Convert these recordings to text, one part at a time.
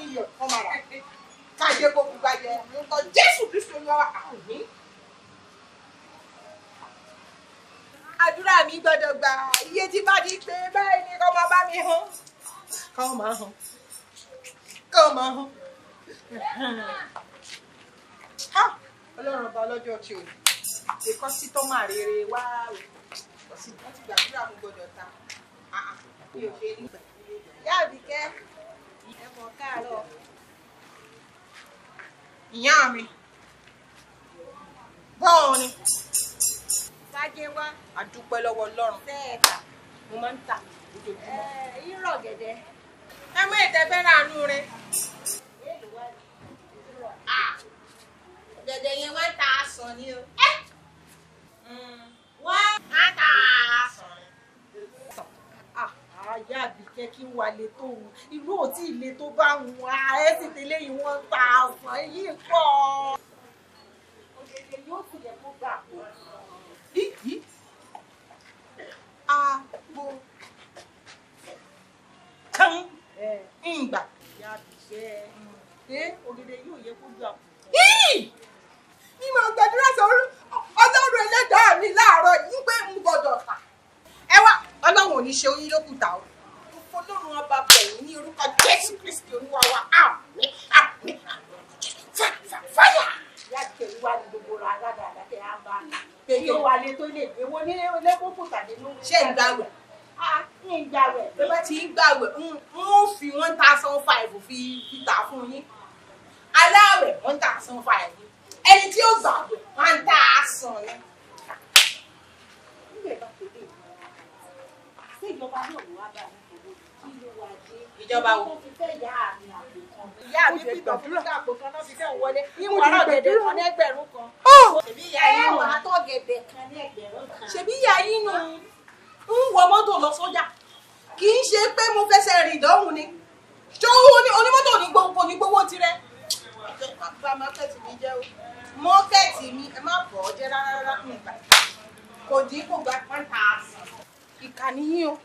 mílíọ̀nù kọ́ máa rà. Káyé kó gbogbo ayẹ lórúkọ Jésù Kristi Olúwa àmín. Àdúrà mi gbọ́dọ̀ gbà, iye tí bá di pé báyìí ni kọ́ máa bá mi hàn. Kọ́ máa hàn. Kọ́ máa hàn. Ọlọ́run ọba ọlọ́jọ́ tí o lè kọ́ sí tọ́mà rere wá o. Wọ́n ti gbàdúrà mo gbọ́dọ̀ ta. Mi ò ṣe ní. Ìyá Àbíkẹ́, ẹ mọ̀ káàárọ̀. Ìyá mi, bọ́ọ̀ ni. Sájé wá. A dúpẹ́ lọ́wọ́ Ọlọ́run. Sẹ́ẹ̀ta. Mo máa ń tà lójoojúmọ́. Irọ́ gẹ̀dẹ̀. Ẹ mú ètè fẹ́ ràánú rẹ. Gẹ̀dẹ̀ yẹn wá ń ta aṣọ ni o. Wá ń ta aṣọ ni. Àyà Àbíkẹ́ kí n wà lè tó òun. Irú ò tí ì le tó bá òun. Ẹ sì tẹ́lẹ̀ yìí wọ́n ń ta aṣọ yìí pọ̀. Ọ̀gẹ̀dẹ̀ yóò sì yẹ kó gbà pọ̀. Àpò kan ń gbà. Ìyá Àbíkẹ́, ọ̀gẹ̀dẹ̀ yóò yẹ kó gbà pọ̀. Ní mo gbàdúrà sọ̀rọ̀ Ọlọ́run ẹlẹ́dàá mi láàárọ̀ yìí pé n gbọ́dọ̀ tà. Ẹ wá Ọlọ́run ò ní ṣe oyin lókùtà o. Mo fọlọ́run ọba bẹ̀yìn ní orúkọ Jésù Kristi Olúwa wa. Àmín àmín fáyà. Ìyá Àbíkẹ́ wá ní gbogbo ra aládàáda tẹ á bá a. Kí ó wà lè tó lè gbé wo ní lẹ́kọ̀ọ́kù tàbí lórí. Ṣé ń gbàwẹ̀? Ní ìgbàwẹ̀. Bí wọ́n ti ń gbàwẹ̀, n ó fi 1,500 fi tà fún yín. Aláwẹ̀ 1,500. Ẹni tí ó gbàwẹ̀ 1,000 ni. Nígbà bá tó dé ṣé ìjọba náà ló wá bá mi fowó kí ló wá dé? Ìjọba wo? Wọ́n fi fẹ́ yá àmì àpò kan. Ìyá mi fi tọ̀ fún àpò kan náà fi fẹ́ wọlé. Ìwọ̀n ọ̀rọ̀ gẹ̀dẹ̀ kan ní ẹgbẹ̀rún kan. Ṣèbí ìyá yín nù. Ẹ̀wọ̀n àtọ̀gẹ̀dẹ̀ kan ní ẹgbẹ̀rún kan. Ṣèbí ìyá yín nù. Ń wọ mọ́tò lọ sọ́jà. Kì í ṣe pé mo fẹsẹ̀ rìn dọ́hùn ni. Ṣé onímọ́tò ní gbowó tirẹ̀? Bá mákẹ́tì mi jẹ́ o. Mọ́kẹ́tì mi ẹ má bọ̀ ọ́ jẹ́ rárá rárá ń gbà. Kò dín kò gba 1,000. Ìkànnì yín o.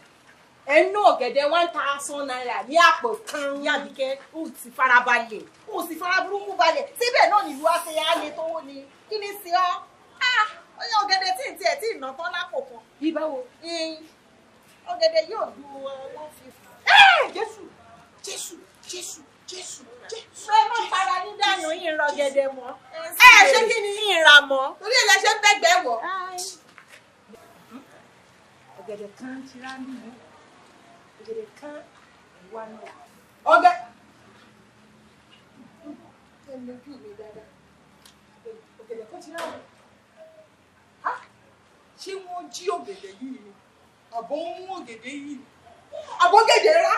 Ẹ ń ná ọ̀gẹ̀dẹ̀ 1,000 naira ní àpò kan. Ìyá Àbíkẹ́, ó ti farabalẹ̀, ó sì fara burúkú balẹ̀. Síbẹ̀ náà nílùú àṣeyá le tówó ni. Kí ni sí ọ́? Ó yẹ ọ̀gẹ̀dẹ̀ tí ì tiẹ̀ tí ì ná tán lápò kan. Bí báwo? Ọ̀gẹ̀dẹ̀ yóò ju 150. Jésù Jésù Jésù Jésù Jésù. Ẹ má para ní dànù yín rọ gẹ̀dẹ̀ mọ́. Ẹ ṣé kí ni? Yín ra mọ́. Torí ẹ̀ lẹ ṣe ń bẹ́gbẹ́ wọ̀. Ọ̀gẹ̀dẹ̀ kan ti rá nìyí. Ọ̀gẹ̀dẹ̀ kan wà náà. Ọ̀gẹ̀. Ẹ lójú mi dáadáa. Ọ̀gẹ̀dẹ̀ kan ti rá mi. Ṣé wọ́n jí ọ̀gẹ̀dẹ̀ yìí ni? Àbọ̀ ń mú ọ̀gẹ̀dẹ̀ yìí ni? Àbọ̀ gẹ̀dẹ̀ rá.